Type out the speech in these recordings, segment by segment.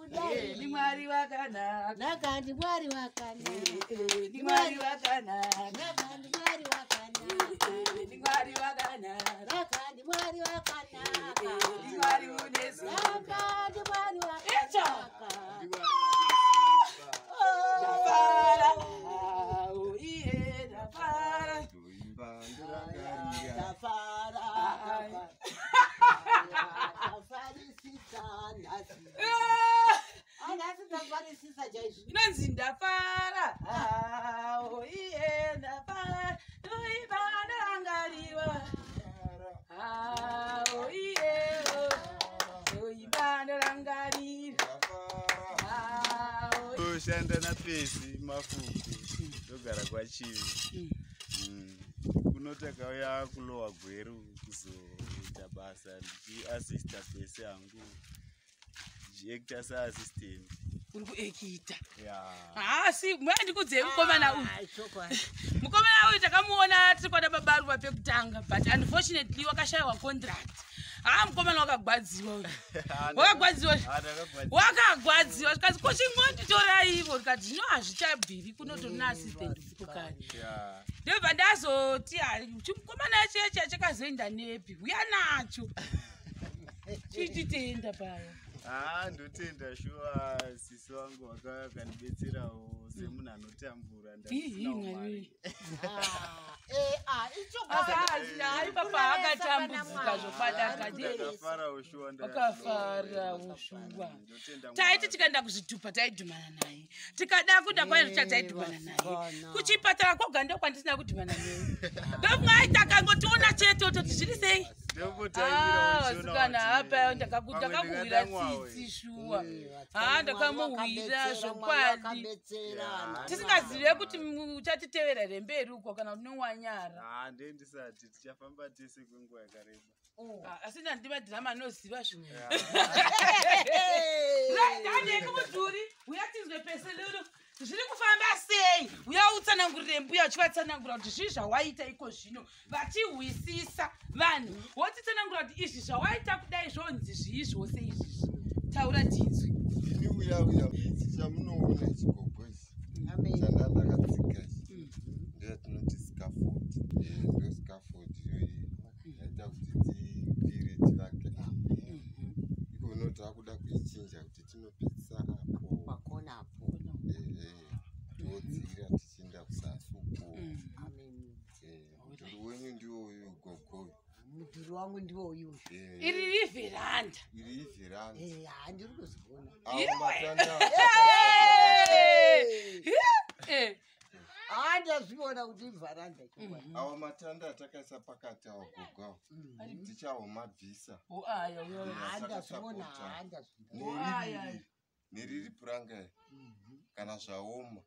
kudai. Ndi Mwari wakanaka. Naka ndi Mwari wakanaka. Ndi Mwari wakanaka. Naka ndi Mwari wakanaka. Ndi Mwari wakanaka. Naka ndi Mwari wakanaka. Ndi Mwari une simba. Naka ndi Mwari Icho. wakanaka. Ndafara. Oh, iye, ndafara. Ndoimba ndorangarira. Ndafara, ndafara. Ndafarisisa nhasi. Ah! Ah, nhasi ndafarisisa chaizvo. Inonzi ndafara. Ah, oh, iye, ndafara. Ndoimba ndorangarirwa. Ah, oh, iye, oh. Ndoimba ndorangarirwa. Ah, oh, Toshanda napesi Mafuku, togara kwaChivi. Kuno takauya kuLower Gweru kuzoita basa ndichiasista pesi hangu, ndichiacta seassistant. Uri kuekita? Ya. Haasi mwandikudzei mukomana uyu. Ah, chokwadi. Mukomana uyu takamuona tiri kwana babaruva pekutanga, but unfortunately wakashayiwa contract. Haa, mukomana wakagwadziwa uyu, wakagwadziwa, wakagwadziwa. Zvikanzi, "Kuchingonditoraivo." Ndikati, "Zvino hazvichabviri, kunotorina assistant kukari." Ndobva ndazoti, "Hai, chimukomana cheche chakazoenda nepi? Uya nacho chichitenda paya." Haa, ndotenda shuwa sisi wangu vakauya vakandibetserawo semunhu anotambura. Ihi, Ndasinawo Mwari. mari. Ah, eh, ah, ichokwadi. Hayi, papa akatambudzika zvokwadi. Ndakafarawo shuwa. Wakafarawo shuwa. Ndotenda Taiti Mwari. tikaenda kuzvitupa taidhumana naye, tikada kuda kwairicha taidhumana naye. Vasikana. Kuchipatara kwoga ndokwandisina kudhumana naye. Ndomwe aiti akangotiona chete ototi, "Zviri sei?" Ndombotangira Ah, uchiona vasikana, kuti hapa pamwe ndakakuhwira ndingadamwawo. tsitsi shuwa. Vasikana, Ha, ndakamuhwira Mwari wakabetsera, Mwari zvokwadi. wakabetsera vanhu. Tisingazive kuti uchatitevera here mberi uko kana unowanyara. Ah, ndendisati tichafamba tese kwenguva yakareba. Ah, asi nandima anoziva zvinhu. Hey! Right, handei kumudhuri. Uya tinzwe pese lero zviri kufamba sei. Uya utsanangurire mbuya, uchivatsanangura kuti zvii zvawaita iko zvino, vachihwisisa vanhu. Wotitsanangura kuti izvi zvawaita kudai zvonzi zvii zvose izvizvi. Taura tinzwe. Ini uya uya, ichi chamunoona ichi, gogo, ichi Amen. chanda ndakatsika ichi ndoyatinoti scaffold. Ndo scaffold iyoyi yaita kuti tikwire tivake apa. Ikono taakuda kuichinja kuti tinopedzisa apo. Pakona apo. Ehe, todzira tichienda kusasi uko. Amen. Mudhuri wenyu ndiwo uyu, gogo. Mudhuri wangu ndiwo uyu. Iri rivheranda. Iri ivheranda. Eh, handiri kuziona. Awo matanda. Eh, Handazviona kuti ivharanda chokwadi. Awo matanda atakaisa pakati awo, gogo, awo tichahomabvisa. Oh, aya, uya. Handazviona, handazviona. Aya. Neriri puranga iri, kana zvaoma.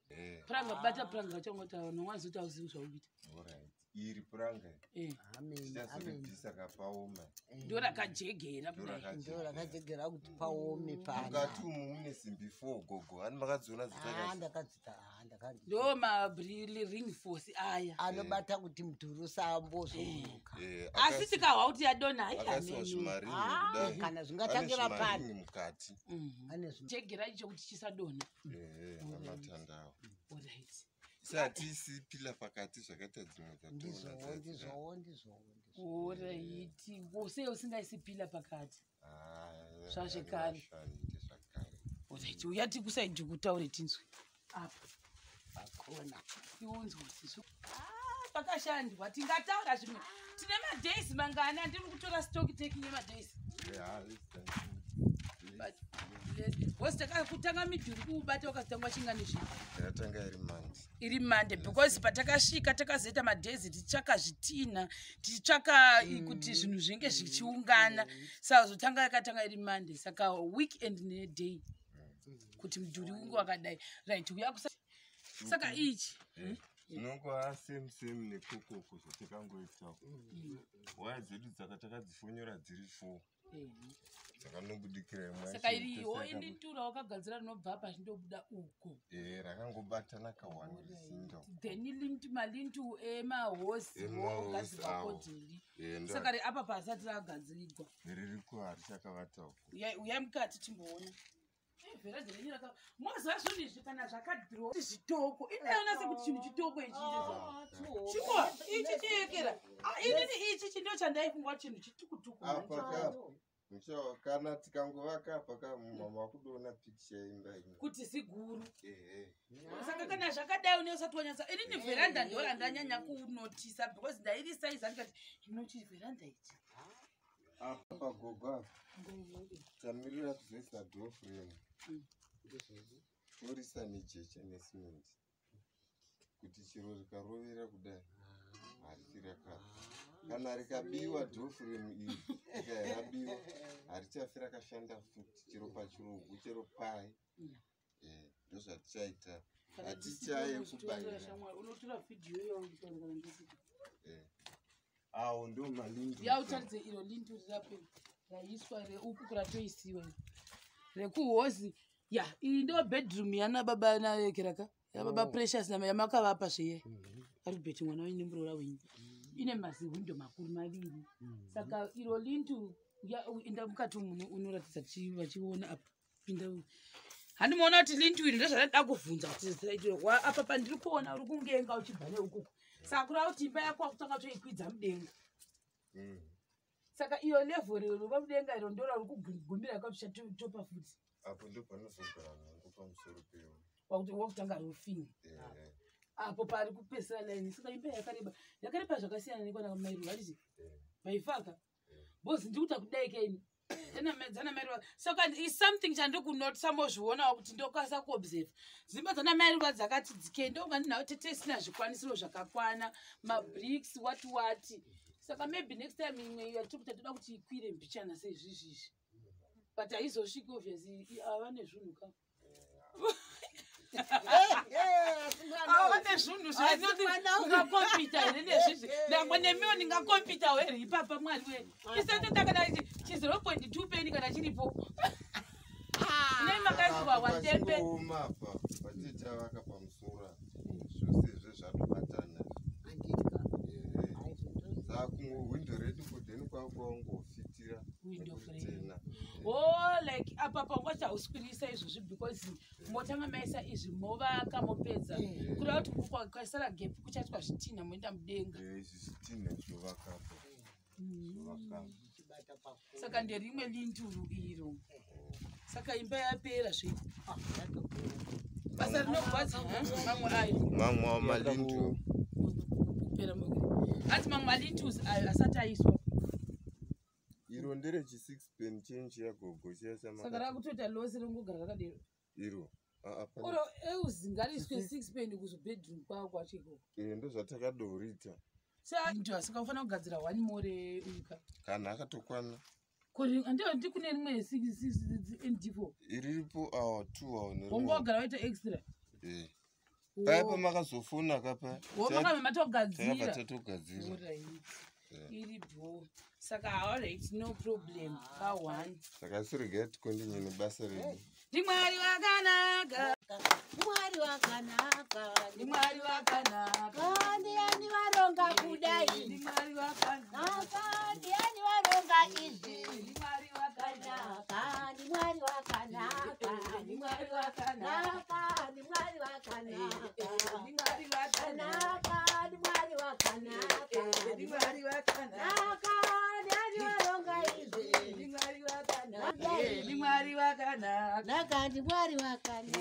Puranga, bata puranga vachangotaura nomwazoti auzivi zvaukuita. Alright. Iri puranga iri Eh, Amen, amen. tichazoribvisa kapaoma. Ndo rakajegera kudai. Ndo rakajegera kuti paome pana. Mukati umu mune simbi 4, gogo, ani makadziona dzatakaisa? Ndakadzita, ndakadzi. Ndo mabril ring force aya. Anobata kuti mudhuri usambozvomuka. Asi tikahwa kuti yadonha, Akaiswa haihameno. zvimaringi Ah, kudai. kana zvingatangira Ane pano. zvimaringi mukati. Ane zvi- Jegera icho kuti chisadonha. Ehe, namatanda awo. Alright. Sati pillar pakati zvakaita dzimwe dzatoona. Ndizvowo, ndizvowo, ndizvowo, ndizvowo. Alright, sei usingaisi pillar pakati? Zvazvekare. Zvakare. Alright, uya tikusaidi kutaure tinzwe apa. Pakona. Iunzwe kuti Ah, pakashandwa. Tingataura zvimwe. Tine madays mangani andiri kutora stock taking yemadays? Because takakutanga midhuri kuubata wakazotangwa chingani zvino? Yakatanga iri Monday. Iri Monday, because patakasvika takazoita madays tichitsvaka zvitina, tichitsvaka kuti zvinhu zvinge zvichiungana. Saka zotanga yakatanga iri Monday, saka weekend neday kuti mudhuri unge wakadai. Right, uya kusa saka ichi. Zvinongova same same nekokoko zvatakangoitawo. Waya dzedu dzaka takadzifonyora dziri four dzakanobudikira imwe. Saka iriwo initura wakagadzira rinobva apa zvindobuda uko. Rakangobatana kawani risinda. Then lintu malintu emahosi Emahosi ogadzirwa awo. kodhiri. Saka reapa pasati ragadzirigwa. Ririko, harichakavata uko. Uyai mukati timboona. Vheranda renyu moziva zvinhu izvi kana zvakadhiro zvitoko, inoona sekuti chinhu chitoko ichi. Chiko ichi chiyekera. Ah, inini ichi chindo chandaifunga kuti chinhu chitukutuku. Apa ka muchawa, kana tikangovaka apa ka, mama wakudoona pikicha yeimba ino. Kuti ziguru. Ehe. Saka kana zvakadai une usati wanyatsa. Inini vheranda ndo randanyanya kunotisa because ndairisaiza ndikati ino chivheranda ichi. Apa gogo apa tamirira kuzoisa door frame, torisa nejecha nesimende kuti chiro rikarovera kudai harisi rakafa. Kana rikabiwa door frame iri, rikaya rabiwa, harichafi rakashanda futi, chero pachirugu, chero pai. Ndozvatichaita, hatichaye kubayira. Unotora vhidhiyo iyo kana ndisiko. Awo ndo malintel. Yautaridze iro lintel rirape raiswa reuku kuratoisiwa rekuhozi. Ya, iyi ndo bedroom yana baba naekeraka yababa. Oh. Precious yamakavapa zviye Aribeti mwana wenyu nemuroora wenyu, ine mazihwindo makuru maviri. Saka iro lintel enda mukati umu unoratidza vachiona apa. Pinda handimaona kuti lintel iri ndozvandada kuvhunza kuti zaitirwa apa pandiri kuona uri kungenga uchibva neukuku. Saka kureva kuti imba yako wakutanga toikwidza mudenga. Saka iyo level iro rova mudenga iro ndo rauri kugumira kwatopa futi. Apo ndo panozogara nhengo pamusoro pewo. Wakuti wakutanga roofing. Apo pari kupesera line. Saka imba yakareba, yakareba zvakasiyana nekwana mairu variti maifaka bhozi ndikuta kudai keni dzana mairuva. Saka is something chandiri kunotisa mozvionawo kuti ndokwanisa kuobserve dzimba dzana mairuva dzakati dzikei, ndonga ndinawo tete isina zvikwanisiro zvakakwana, mabricks wati wati. Saka maybe next time imwe yatiri kuta toda kuti ikwire mbichana seizvizvizvi, but haizosviki obviously. Ava nezvinhu ka, ava nezvinhu zvaungakompita here nezvizvi? Nangwe nemiwo ndingakompitawo here ipapa? Mwari we, isati takana chi 0.2 peni kana chiripo nei makaiswa watembe. Pachingooma apa patitavaka pamusoro apa, zvose izvo zvatobatana. Saka hwindo redu kudheni kwakungofitira. Window frame. Nekutena. Oh, like apa pangwati hauswirisa izvozvi because motanga maisa izvi, movaka mopedza, kureva kuti kwasara gap kuchaitwa zvitinha moenda mudenga. Izvi zvitinha zvinovakapo, zvinovaka. Saka nderimwe lintel iro. Saka imba yapera zve, basa rinogwadza. Mamwe ayo? Mamwe malintel. Kupera hanzi mamwe malintels ayo asati aiswa. Iro nderechi 6 pen change yagogo chiya. Saka Chamaka rakutoita losi ringogara rakadero? Iro. Ah, ah, Oro euzi ngariswe 6 pen kuzobedroom kwako kwacho ikoko. Ndo zvatakadorita. Into asika ufanira kugadzira one more uyuka. Kana akatokwana. Ndi kune rimwe nd4. Iriripo awa two awa Wonga nerimwe. wagara waita extra. Paya pamakazofona kapa Makabva takabva matogadzira. tatogadzira. Alright. Iri bho. Saka alright, no problem ka one. Saka isu regai tikontinye nebasa redu. Ndimwari wakanaka. Mwari wakanaka. Ndimwari wakanaka. Ndiani varonga kudai? Ndimwari wakanaka. Naka, ndiani varonga izvi? Ndimwari wakanaka. Naka, ndimwari wakanaka. Ndimwari wakanaka. Naka, ndimwari wakanaka. Ndimwari wakanaka. Naka, ndimwari wakanaka. Ndimwari wakanaka. Naka, ndiani varonga izvi? Ndimwari wakanaka. Ndimwari wakanaka. Naka, ndimwari wakanaka.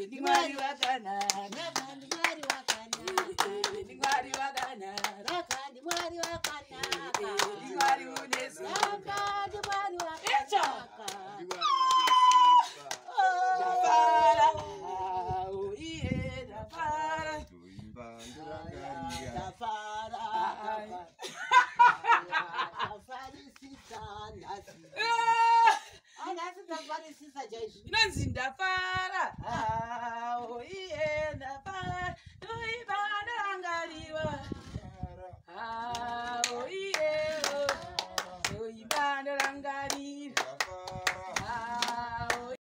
Ndimwari wakanaka. Naka, ndimwari wakanaka. Ndimwari wakanaka. Naka, ndimwari wakanaka. Ndimwari unesimba. Naka, ndimwari Icho. wakanaka. Ndafara. Au, iye ndafara. Ndoimba ndorangarira. Ndafara.